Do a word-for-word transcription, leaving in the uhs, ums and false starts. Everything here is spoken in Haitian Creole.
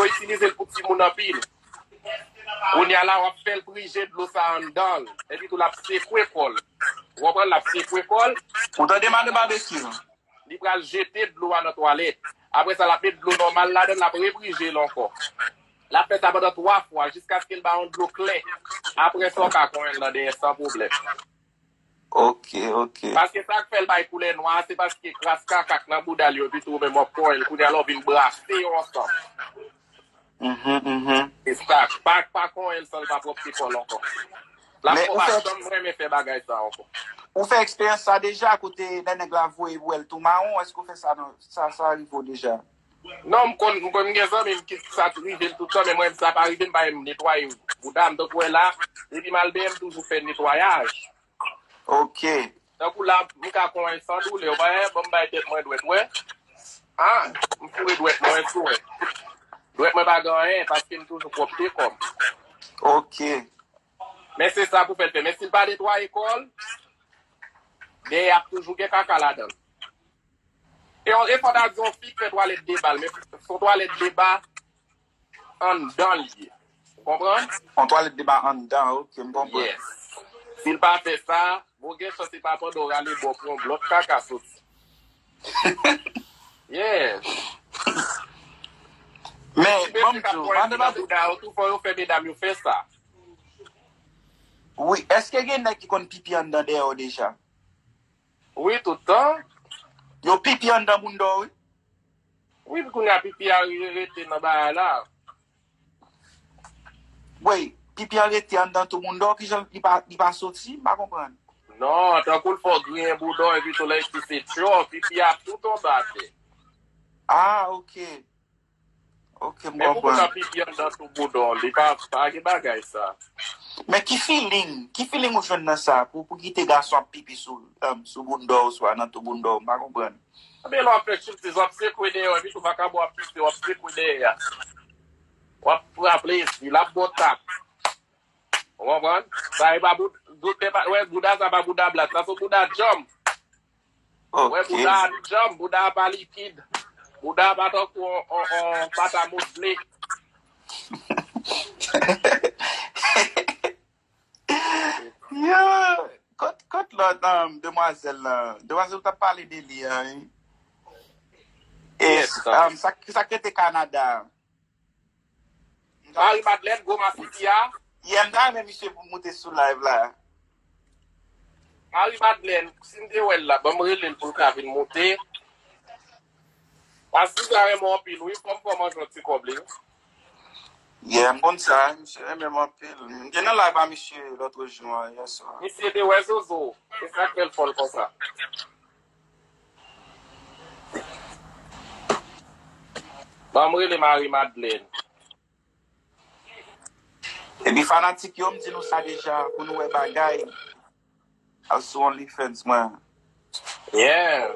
Yo itilize l pou timoun anpil. Kounye a la, w ap fè l prije dlo sa anndan l. Epi tou, l ap sekwe kò l. Ou konprann? L ap sekwe kò l. Ou tande, madan Babekyou? Li pral jete dlo a nan twalèt. Apre sa, l ap met dlo nòmal ladan l, l ap reprije l ankò. L ap fè sa pandan twa fwa, jiskaske l ba yon dlo klè. Apre sa, w ka konyen l nan dèyè san pwoblèm. Ok, ok. Paske sa k fè l bay koulè nwa a, se paske kras kaka k nan bouda l yo, epi tou ou menm w ap konyen l, kounye a la w vin brase yo ansanm. Mhm, mhm. E sa, pa, pa konyen l san l pa pwòpte kò l ankò. L ap Men ou fè, pa janm renmen fè bagay sa ankò. Ou fè eksperyans sa deja, kote lè nèg la voye pou wè l tou mawon, èske ou fè sa, non? Sa, sa rive w deja? Non, m konn, m konn gen zanmi m ki sa rive l tout tan, men mwen, sa pa rive m, pa m netwaye bouda m, tankou wè la, depi m al benyen, m toujou fè netwayaj. Ok. Tankou la, m ka konyen san doulè, ou pa wè, bon, m bay tèt mwen dwèt, wè. Ah, m foure dwèt mwen sou, wè. Dwèt mwen pa gen anyen, paske m toujou pwòpte kò m. Ok. Men se sa pou fè l fè. Men si l pa netwaye kò l, dèyè ap toujou gen kaka ladan l. E yon, e fò ta di yon fi k fè twalèt de ba l, men se yon twalèt de ba anndan l ye. Ou konprann? Yon twalèt de ba anndan, ok, m konprann. Yes. Si l pa fè sa, bon, gen chans se pa pandan w rale bò pou yon lòt kaka soti. Yeah. Men, ban m di w, madan Babekyou, bouda yo tou, fò yo fè medam yo fè sa. Wi, èske gen nèg ki konn pipi anndan dèyè w deja? Wi, tout tan. Yo pipi anndan bounda w, wi. Wi, kounye a pipi a re-, rete nan bagay la. Wi, pipi an rete anndan tou bounda w, kijan li pa, li pa soti? M pa konprann. Non, tankou l fè w griyen bounda w, epi tou lè epi se tchò, pipi a tout anba tè. Ah, ok. Ok, m konprann. Men pou moun ap pipi anndan tou bounda w, li pa, pa gen bagay sa. Men ki feeling, ki feeling ou jwenn nan sa, pou, pou kite gason ap pipi sou, um, sou bounda w, swa nan tou bounda w, m pa konprann. Ebyen, lè w ap fè striptiz, w ap sekwe dèyè w, epi tou vakabon ap pise, w ap sekwe dèyè a. W ap pran plezi, l ap ba w tap. Ou konprann? Sa e pa boud-, boud-, wè, bouda sa pa bouda blat, sa se bouda djanm. Wè, ok. Bouda a djanm, bouda a pa likid. Bouda a pa tankou on, on, on pata modle. Yo, kot, kot lòt, um, demwazèl la? Demwazèl ou t ap pale de li a, wi. E, yes, um, sa, sa k rete Kanada? Marie Madeleine, gwo masisi a. Yeah, m ta renmen misye pou moute sou live la. Marie Madeleine, si m te wè l la, ban m rele l pou l ka vin moute. Masisi a renmen w anpil, wi, fò m fè w manje yon ti kòb li. Yeah, m konn sa, misye renmen m anpil. M te nan live a misye lòt jou a, yè swa. Misye te wè Zozo, se sa k fè l fò l konsa. Ban m rele Marie Madeleine. Epi fanatik yo, m di nou sa deja, pou nou wè bagay, al sou OnlyFans mwen. Yeah.